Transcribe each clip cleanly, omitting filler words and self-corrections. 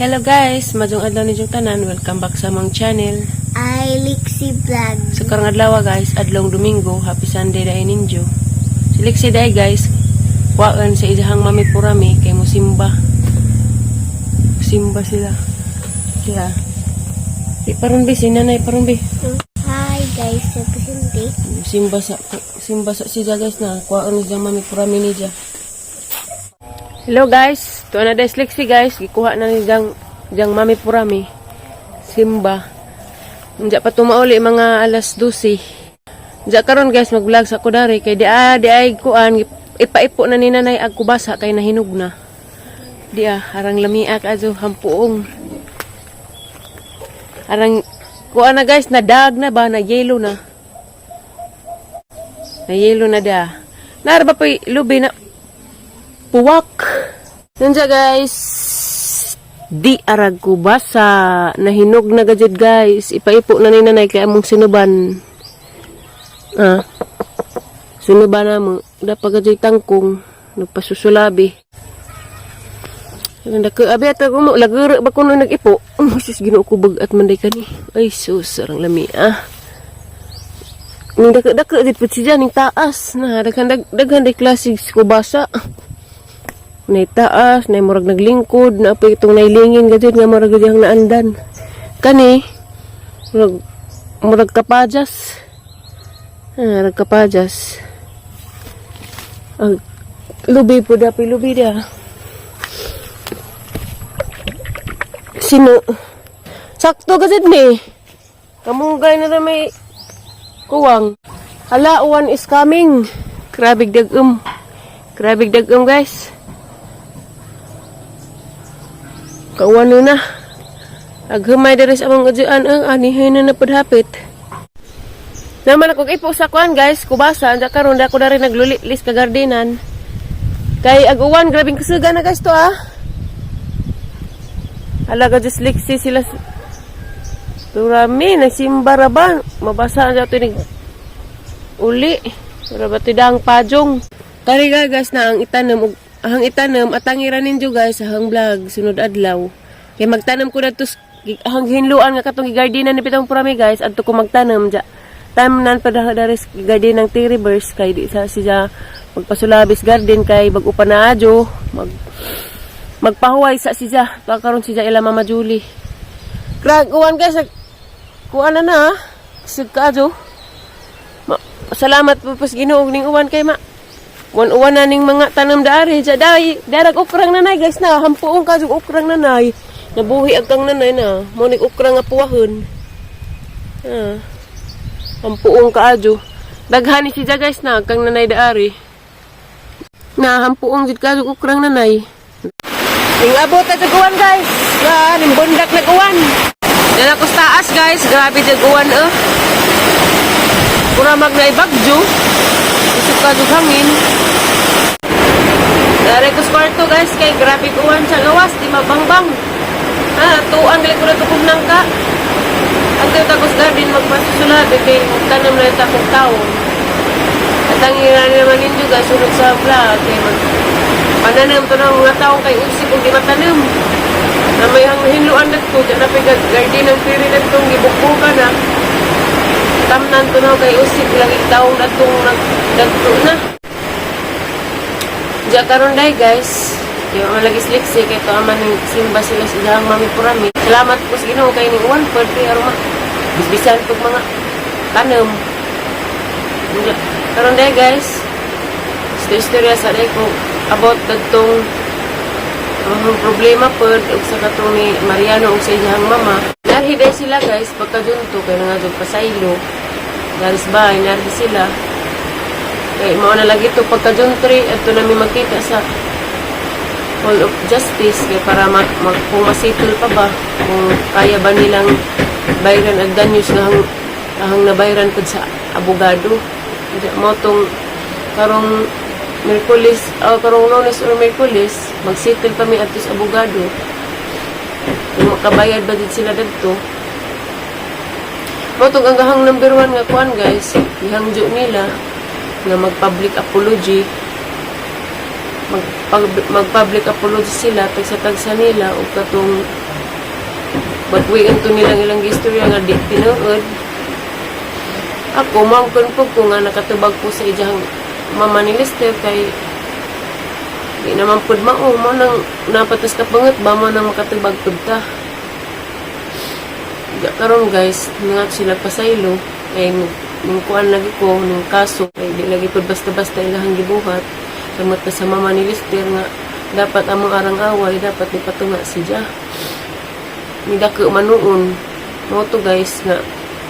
Hello guys, maayong adlaw ninyong tanan. Welcome back sa among channel. I Lixie Vlog. Sa karong adlaw guys, adlong Domingo, happy Sunday dahil ninyo. Si Lixie dahil guys, kuhaan sa isahang mami purami kay musimba. Musimba sila. Kaya, di paron bi, si nanay paron bi. Hi guys, sa Presidente. Simba sa siya guys na kuhaan ni siyang mami purami niya. Hello guys, tuwa na dahil Lixie guys, gikuha na ni siyang siyang mami purami. Simba. Unja pa tumauli mga alas 12. Unja karon guys, mag-vlog sa ko dari kay di ah, di ay kuan ipaipo na ni nanay ag kubasa kay nahinog na. Di ah, arang lamia ka hampuong. Arang kuan na guys, nadag na ba, na yellow na. Na yellow na da. Nara ba pa lubi na puwak. Nandiya guys, di arag kubasa. Nahinog na gajud guys. Ipaipo na ni nanay kay among sinuban. Ah. Sinuban na mo. Dapat gajud tangkong. Nagpasusulabi. Ang dako abi at mo laguro ba kuno nag-ipo. Oh, sus, Ginoo ko, bag-at man day kani. Ay sus, arang lami ah. Ning dako dako dit pud siya ning taas na daghan daghan day klase kubasa. Nay taas, nay murag naglingkod, na pa itong nailingin gajud nga murag gajud ang naandan. Kani murag murag kapajas. Ah, murag kapajas. Ang lubi po dapat lubi dia. Sino? Sakto gajud ni. Kamunggay na ra may kuwang. Hala, uwan is coming. Grabe dagom. Grabe dagom guys. Kauwan na. Aghumay diri sa among adyoan ang anihin na napud hapit. Naman ako ipo sa kuan guys, kubasa anja karon da ko dari naglulilis ka gardenan. Kay ag uwan grabing kasuga na guys to ah. Hala ka just liksi sila. Turami, nagsimba ra ba? Mabasa ang ito uli. Mura ba ito dang pajong? Kari guys na ang itanom ang itanom atangira ninyo guys sa hang vlog sunod adlaw. Kay magtanom ko na ang hinluan nga katong gigardinan ni pitong purami guys, adto ko magtanom ja. Tamnan pa dari garden ng Three Rivers kay di sa siya magpasulabis garden kay bag-o pa na adyo magpahuway sa siya pagkaron siya ila Mama Julie. Krag uwan guys, kuan na na ah. Sig kaadyo. Ma, salamat po pas Ginoo ning uwan kay ma. Uwan-uwan na ning mga tanom daari. Diya day, darag okrang nanay guys na. Hampuong ka okrang nanay. Nabuhi ag kang nanay na. Mo ning okrang nga puwahon. Ah. Hampuong kaadyo. Daghan ni siya guys na kang nanay daari. Na hampuong jud ka okrang nanay. Ning abot na jud uwan guys. Na ning bundak nag uwan. Dala ko sa taas guys, grabe jud uwan eh. Pura mag na ibagyo. Isip ka jud hangin. Dare ko sa kwarto guys kay grabe uwan sa gawas, di mabangbang. Ah, tuan gali ko na tukog nang ka. Ang tayo tagos garden magpasusulabi kay magtanam na ita kong taon. At ang ira naman ninyo guys, sunod sa vlog kay mag pananam to ng mga taong kay usik kung di matanom. Na may hang hinluan na to, dyan na garden ng piri na itong gibukbukan na. Tamnan to na kay usik lagi taong na itong nagdagto na. Diya karon day guys. Kaya mga lagi sliksi kay to aman ning simba sila sa ilahang mami purami. Salamat po sa Ginoo kay ning uwan pod kay aron ma bisbisan pag mga tanom. Diya karon day guys. Istorya sa day ko about kadtong ang problema pod ug sa katong ni Mariano ug sa iyang mama. Narhi day sila guys pagkadunto kay nga jud pasaylo. Daris bahay narhi sila. Kay mao na lagi to pagka June 3 adto nami magkita sa Hall of Justice kay para mag kung masettle pa ba kung kaya ba nilang bayran ang danyos nga hang nabayran pud sa abogado. Di mo tong karong Miyerkules, karong Lunes or Miyerkules, magsettle pa mi adto sa abogado. Kung makabayad ba din sila dadto. Mo tong ang gahang number 1 nga kuan guys, gihangyo nila nga mag-public apology, mag-public apology sila tagsa-tagsa nila ug katong Bagwian to nilang ilang istorya nga di tinuod. Ako, mangkon po ko nga nakatubag ko sa ijang mama ni Lester kay di naman pud mao mo nang napatas ka pangat ba mo nang makatubag pud ta. Di karon, guys, nga sila pasaylo kay ning kuan lagi ko ning kaso kay di lagi pud basta-basta ilahang gibuhat. Samot na sa mama ni Lester nga dapat among arang away dapat ipatunga siya. Nidako manuon mo to, guys, nga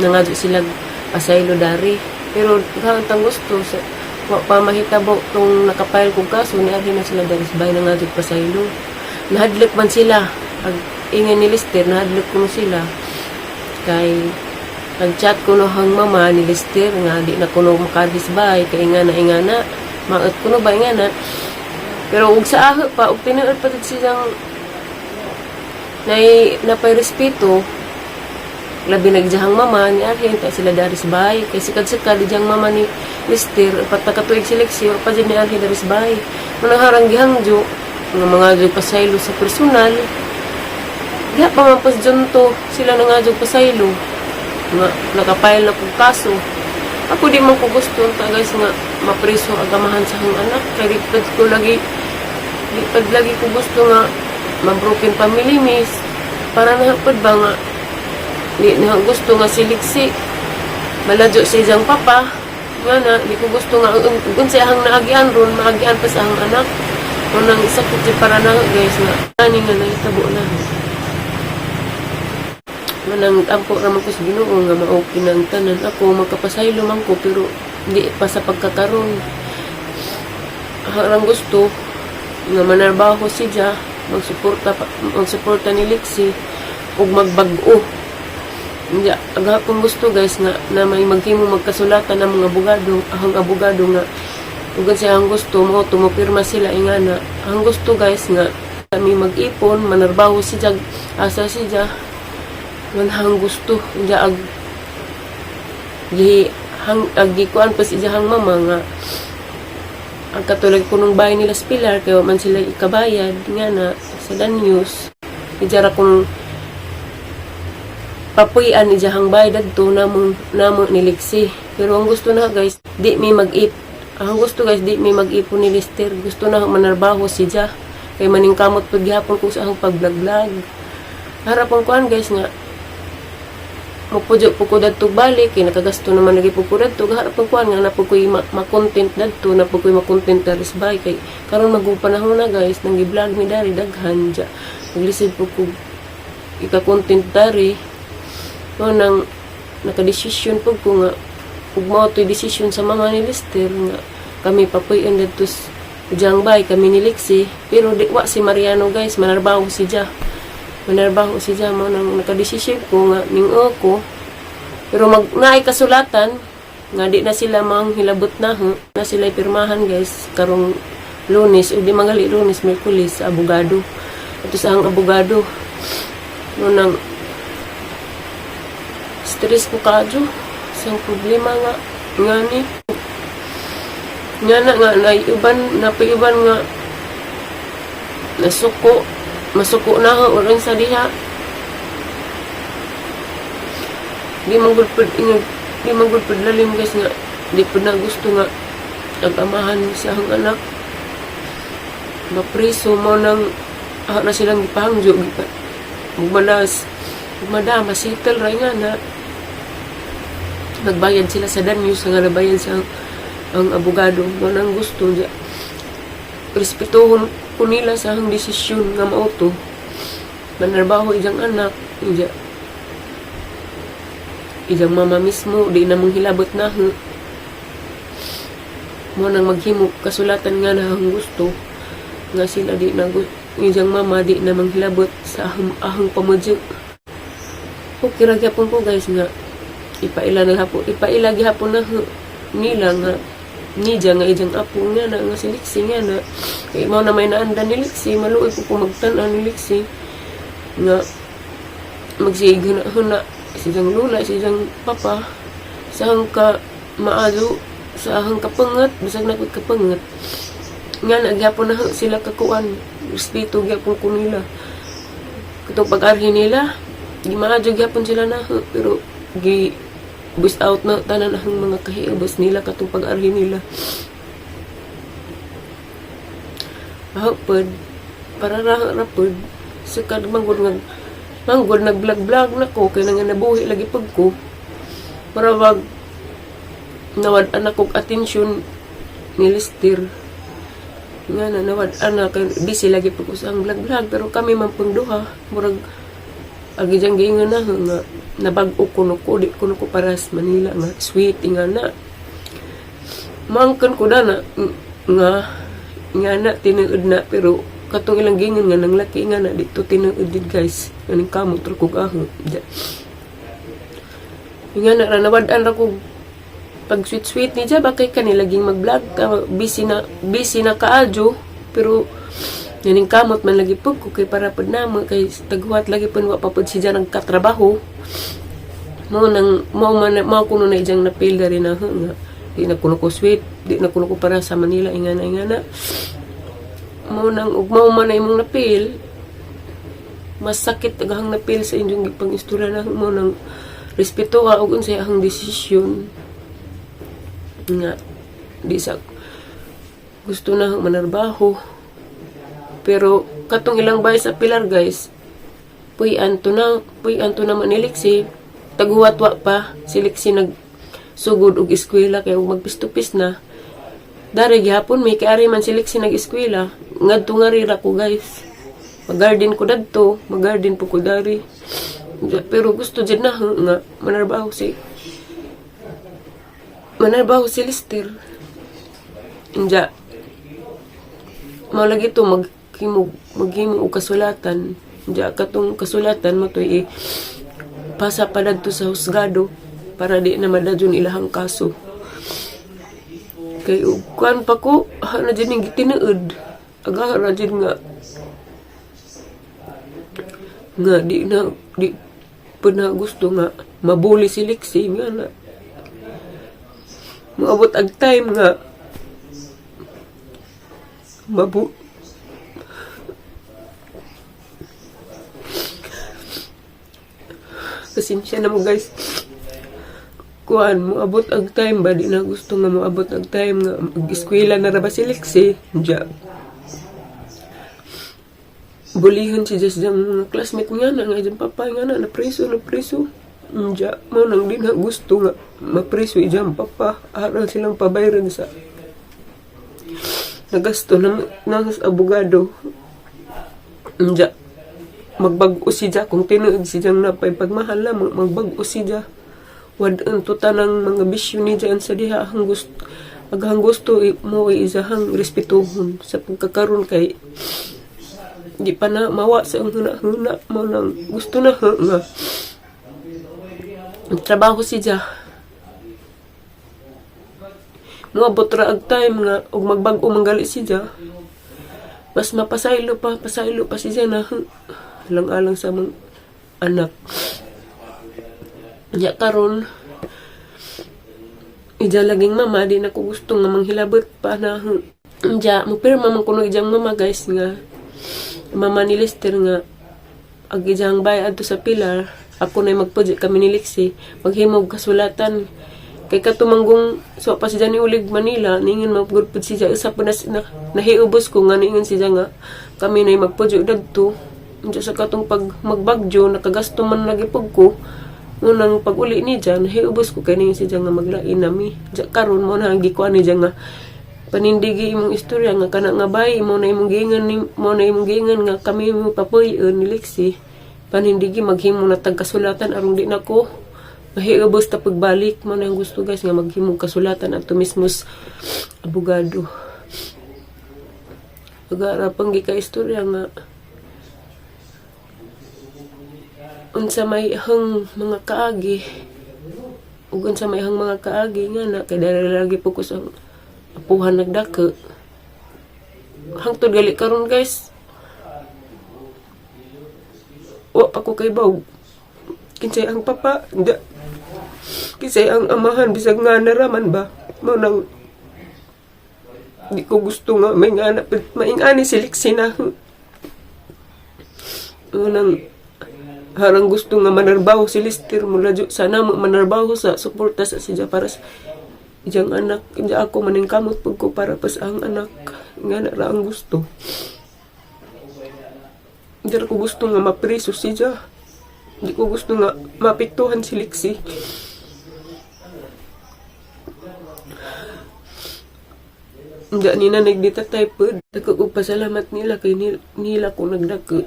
nangadyo sila pasaylo dari, pero tang gusto sa wa pa mahitabo tong nakapile kog kaso ni arhi na sila dari sa bahay nangadyo pasaylo. Nahadlok man sila. Ag ingon ni Lester, nahadlok kuno sila kay nag-chat ko no hang mama ni Lester nga di na kuno makaadhi sa bahay kay nga na ingana maot kuno ba ingana. Pero ug sa aho pa ug tinuod pa siyang nay napay respeto, labi nagjahang mama ni Arhen ta sila dari sa bahay kay sikad-sikad dijang mama ni Lester upat na katuig si Lexi pa ni Arhen dari sa bahay. Manang harang gihangjo nga mga jud pasaylo sa personal. Diha pa man pas to sila nga jud pasaylo nga nakapile na kong kaso. Ako, di man ko gusto ta, guys, nga mapriso ang amahan sa akong anak kay di pad lagi ko gusto nga ma-broken family miss para na pud ba nga di na gusto nga si Lixi maladyo sa isang papa nga na di ko gusto nga kung sa ahang naagian ron maagian pa sa ahang anak. Kung nang sakit di para na, guys, nga ani nga nahitabo na. Manang ampo raman ko sa Ginoo nga ma-okay na ang tanan. Ako, magkapasaylo man ko, pero di pa sa pagkakaroon. Harang gusto nga manarbaho siya, magsuporta ni Lexi ug magbag-o. Hindi, aga akong gusto, guys, nga na may maghimo magkasulatan ng mga abogado, ang abogado nga ug siya ang gusto mo tumupirma sila ingana. Ang gusto, guys, nga kami mag-ipon, manarbaho si Jag, asa si Ja. Manhang gusto, ja ag gi hang ag gikuan pa si hang mama nga ang katulad ko nung bahay nila sa Pilar kay wa man sila ikabayad nga na sa Danyos. Ijara kung papuy-an ijahang bayad dadto namong namo ni Lexi. Pero ang gusto na, guys, di mi mag-ip. Ang gusto, guys, di mi mag-ipon ni Lester. Gusto na manarbaho si Ja. Kay maningkamot pud gihapon kung sa akong pag-vlog-vlog. Harap ang kuan, guys, nga mupudyo po ko dadto balik kay nakagasto naman lagi po ko dadto. Harap ang kuan nga na po ko'y ma-content dadto, na po ko'y ma-content diri sa bahay kay karon mag panahon na, guys, nang gi-vlog mi dari daghan ja. Naglisod po ko ika-content dari no nang nakadesisyon po ko nga ug mao to'y desisyon sa mama ni Lester nga kami papuy-on dadto sa bay kami ni Lexi. Pero di wa si Mariano, guys, manarbaho si Ja, manarbaho si Ja. Mao nang nakadesisyon ko nga ning ko, pero mag naay kasulatan nga di na sila manghilabot na ho na sila pirmahan, guys, karong Lunes o di mangali Lunes, Miyerkules sa abogado ito sa ang abogado no. Nang stress ko kadyo sa problema nga nga ni nga na nga na uban napaiban nga nasuko masuko na ho oron sa diha. Di man gud pud ingag, di man gud pud lalim, guys, nga di pud na gusto nga nag-amahan sa akong anak mapriso. Mo nang na silang gipahangyo gipa malas mada masitel ra nga na nagbayad sila sa danyos nga nabayad sa ang abogado. Mo nang gusto niya respetuhon ko nila sa ang desisyon nga mauto manarbaho ijang anak ija ijang mama mismo di na mong hilabot na ho. Mo nang maghimo kasulatan nga na ang gusto nga sila di na ijang mama di na manghilabot sa ahang, ahang pamudyo. Okay ra gyapon ko, guys, nga ipaila na hapon, ipaila gihapon na ho nila nga nija nga ijang apo nga na nga si Lexi nga na kay mao na may naandan ni Lexi. Maluoy ko kung magtan-an ni Lexi nga magsigig huna si ijang lula, si ijang papa sa hang ka maalo sa ahang kapangat bisag na ko'y kapangat nga na gyapon na ho sila kakuan. Respeto gyapon ko nila katong pag-arhi nila. Gimaadyo gyapon sila na, pero gi voice out na tanan ang mga kahiubos nila katong pag-arhi nila. Aho pod para ra ra pod sukad manggod nga manggod nag-vlog-vlog na ko kay nang nabuhi lagi pag ko para wag nawad anak kog atensyon ni Lister nga na nawad anak kay busy lagi pag usang vlog-vlog, pero kami man pang duha murag agi diyang giingon na nga nabag-o kuno ko, di kuno ko para sa Manila nga sweet nga na mangkan ko na nga nga na tinuod na, pero katong ilang gingon nga nang laki nga na dito tinuod din, guys, aning kamot ra kog aho. Nga na ra nawad-an ra kog pag sweet sweet ni ja bakay kani laging mag-vlog ka, busy na kaadyo, pero yaning kamot man lagi pud ko kay para pud namo kay taghuwat lagi pud wa pa pud siya nagkatrabaho. Mo nang mao man mao kuno na ijang napil dari na nga di na kuno ko sweet, di na kuno ko para sa Manila ingana ingana. Mao nang ug mao man na imong napil, mas sakit agahang napil sa inyong gipang-istorya na. Mo nang respeto ka og unsay ahang desisyon nga di sa gusto na manarbaho, pero katong ilang bay sa Pilar, guys, puy anto na man ni Lexi. Taghuwat wa pa si Lexi nag sugod og eskwela kay og magpistupis na dari gihapon may kaari man si Lexi nag eskwela ngadto nga rira ko, guys, mag-garden ko dadto, mag-garden po ko dari, pero gusto jud na nga manarbaho si Lister. Inja mao lagi to maghimo og kasulatan. Inja katong kasulatan mo to i pasa pa dadto sa husgado para di na madadyon ilahang kaso kay og kuan pa ko ha na jud ning gitinuod aga ra jud nga nga di na di pa na gusto nga mabuli si Lexi nga na moabot ag time nga mabu pasensya na mo, guys. Kuan, moabot ang time ba, di na gusto nga moabot ang time nga mag-eskwela na ra ba si Lexi. Diya bulihan si Jess diyang mga classmate nga na nga diyang papa nga na napreso napreso. Diya mo nang di na gusto nga mapreso ijang papa, aral silang pabayran sa nagasto ng abogado. Diya magbag-o siya kung tinuod siya napay pagmahal na magbag-o siya, wad-an to tanang mga bisyo ni diyan sa diha ang gusto aghang gusto mo isahang respetuhon sa pagkakaroon kay di pa na mawa sa ang huna-huna. Mo nang gusto na ha, nga trabaho siya, moabot ra ag time nga og magbag-o man gali siya, mas mapasaylo pa, pasaylo pa siya na alang-alang sa mga anak. Ya karon ija laging mama di na ko gusto nga manghilabot pa na. Ija mo pirma man kuno ijang mama, guys, nga mama ni Lester, nga ag ijang bay adto sa Pilar, ako na magpudyo kami ni Lexi maghimog kasulatan kay katumanggong so pa siya ni ulig Manila ningon magpud pud siya usa pa na, nahiubos ko nga ningon siya nga kami na magpudyo dadto. Unsa sa katong pag magbagyo nakagasto man lagi pug ko unang pag-uli ni dyan, nahiubos ko kay ningon siya nga maglain nami. Diya karon mo na ang gikuan ni dyan nga panindigi imong istorya nga kana nga bay mo na imong giingon ni mo na imong giingon nga kami mo papuy-on ni Lexi, panindigi maghimo na tag kasulatan aron di na ko mahiubos ta pagbalik. Mo na ang gusto, guys, nga maghimo kasulatan ato mismo sa abogado. Agara pang gika istorya nga unsa may hang mga kaagi ug unsa may hang mga kaagi nga na kay dali lagi po ko sa apuhan nagdako hangtod gali karon, guys, wa pa ko kay bawg kinsay ang papa da kinsay ang amahan bisag nga naraman ba. Mao nang di ko gusto nga may nga maingani si Lexi na unang Harang gusto nga manarbaho si Lister mula sana mo manarbaho sa suporta sa siya para sa iyang anak. Hindi ako maningkamot pag ko para pa sa ang anak nga na ra ang gusto. Hindi ko gusto nga mapriso siya. Hindi ko gusto nga mapiktuhan si Lexie. Hindi ni na nagditatay pod. Dako ko pasalamat nila kay nila ko nagdako.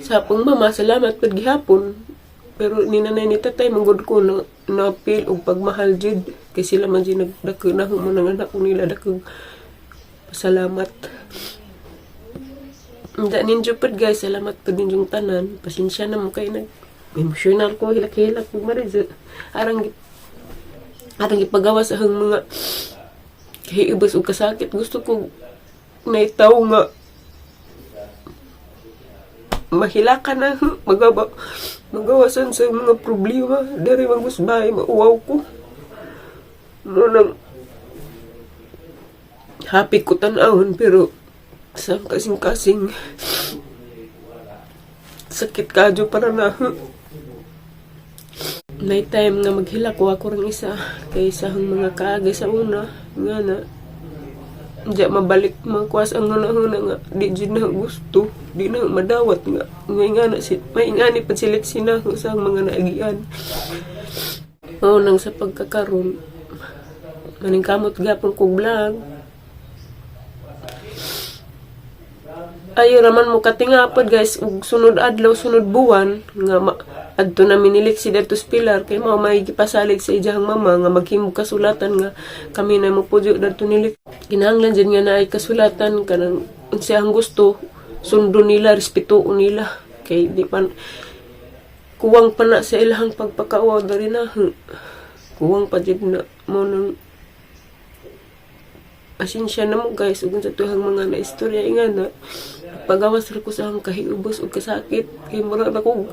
Sa akong mama, salamat pud gihapon. Pero ni nanay ni tatay, manggod ko na napil og pagmahal jud kay sila man jud nagdako na mo nang anak ko nila dako pasalamat. Hindi ninyo pud, guys, salamat pud ninyong tanan. Pasensya na mo kay nag emotional ko, hilak-hilak pug mariz. Arang ipagawa sa hang mga kahiibos og kasakit. Gusto ko naitaw nga mahilaka na magaba magawasan sa mga problema dari magusbay mauwaw ko mo nang happy ko tan-awon, pero sa kasing-kasing sakit kadyo para na may time nga maghilak ko ako rang isa kay sa mga kaagay sa una nga na di mabalik makuas ang hunahuna nga di jud na gusto, di na madawat nga ngay nga na si may ngani pa silik sina sa mga naagian. Mao nang sa pagkakaron maningkamot gapon kog vlog. Ayo raman mo katingapod, guys, ug sunod adlaw, sunod buwan nga adto na minilik si Datos Pilar kay mao may gipasalig sa iyang mama nga maghimo kasulatan nga kami na mo pudyo dadto nilik. Kinahanglan jud nga naay kasulatan kanang unsa ang gusto sundon nila, respetuon nila kay di pa kuwang pa na sa ilahang pagpakauwaw diri na kuwang pa jud na mo nang pasensya na mo, guys, ug sa tuhang mga na istorya inga na pagawas ra ko sa akong kahiubos ug kasakit kay mura na kog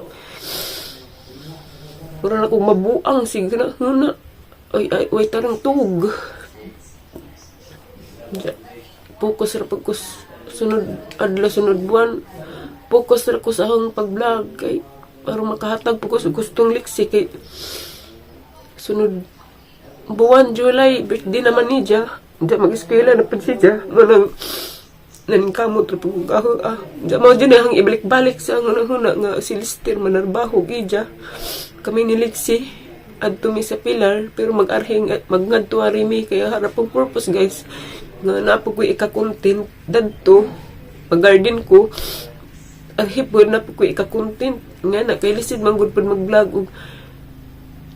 mabuang sige na huna ay ay way tarang tug. Ja, focus ra pag ko sunod adlaw, sunod buwan, focus ra ko sa akong pag-vlog kay para makahatag po ko sa gustong liksi kay sunod buwan, July, birthday naman ni Ja. Diya mag-eskwela na pud siya. Manang naningkamot ra pud ako ah. Diya mao dyan ang ibalik-balik sa ang huna nga si Lister manarbaho gidya. Kami ni Lexie adto mi sa Pilar pero mag-arhing at magngadto ari mi kaya harap ang purpose, guys, nga naa po ko'y ika-content dadto pag-garden ko arhi po na po ko'y ika-content nga na kay lisod man gud pud mag-vlog ug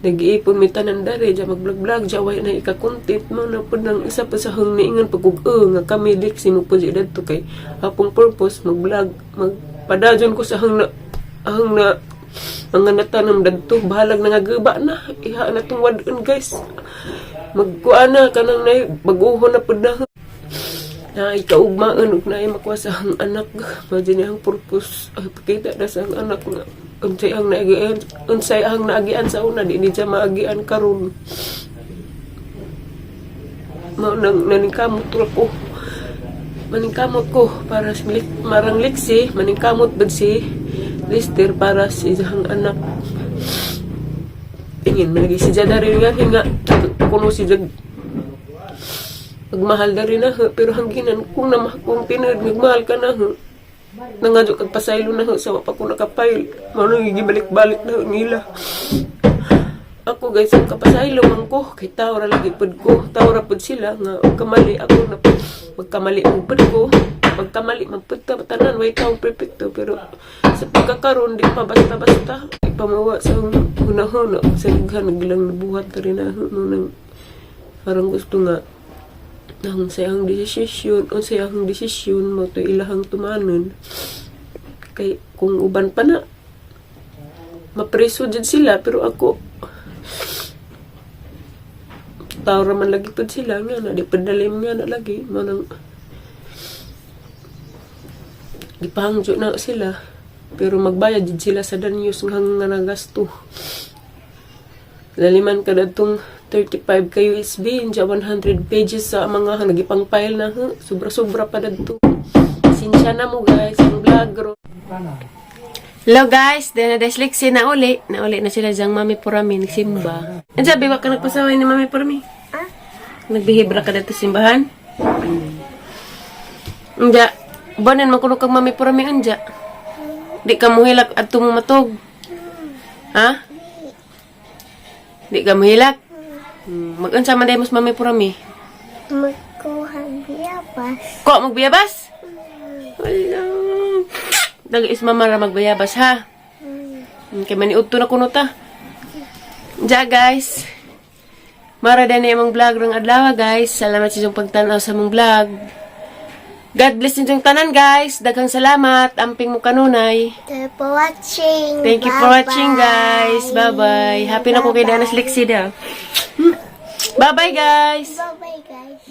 nag-iipon mi tanan dere dya mag-vlog-vlog dya way na ika-content mo na pud nang isa pa sa hang niingon pag nga kami Lexie mo pud dadto kay apong purpose mag-vlog, magpadajon ko sa hang na mga natanam dadto. Bahalag na nga guba na iha na tong wad-on, guys, magkuan na kanang nay baguho na pud na na ikaugmaan ug naay makuha sa ang anak. Mao din ang purpose ay pakita na sa ang anak nga unsay ang naagian sa una di ni siya maagian karon. Mao nang naningkamot ra ko, maningkamot ko para sa marang Lexie, maningkamot bad si Lister para sa iyang anak. Tingin man lagi si Jada rin nga hinga kuno si Jag pagmahal na rin na pero hangginan kung na kung tinuod nagmahal ka na nangadyo kag pasaylo na sa wa pa ko nakapile. Mao nang gibalik-balik na nila ako, guys. Ang kapasaylo man ko kay tao ra lagi pud ko, tao ra pud sila nga og kamali ako na magkamali man pud ko, magkamali man pud ta tanan, way taong perpekto. Pero sa pagkakaroon di pa basta-basta ipamawa sa hunahuna sa daghan naglang nabuhat rin na no nang parang gusto nga ang sayang desisyon o sayang desisyon mo to ilahang tumanon kay kung uban pa na mapreso jud sila. Pero ako tao ra man lagi pud sila nga na di padalim nga na lagi manang gipahangjo na sila pero magbayad jud sila sa danyos nga nagasto. Laliman ka datong 35 ka USB, hindi 100 pages sa mga nagipang file na, huh? Sobra-sobra pa dadto. Sinsya na mo, guys, ang vlog ro. Hello guys, then na Lexi na uli. Nauli na sila diyang Mami Purami, nagsimba. Ano sabi, wa ka nagpasaway ni Mami Purami? Ah? Nagbihibra ka dito sa simbahan? Unja, banan man kuno kang Mami Purami, unja. Di ka muhilak at matog. Ha? Di ka muhilak? Mag-unsa man dahil mas Mami Purami? Magkuha biyabas. Ko, magbayabas? Wala. Dag is mama ra magbayabas ha. Kay maniudto na kuno ta. Ja guys. Mara din na imong vlog rong adlaw, guys. Salamat sa inyong pagtan-aw sa among vlog. God bless inyong tanan, guys. Daghang salamat. Amping mo kanunay. Thank you for watching. Thank you for watching, guys. Bye-bye. Happy na ko kay Danas Lexi da. Bye-bye, guys. Bye-bye, guys.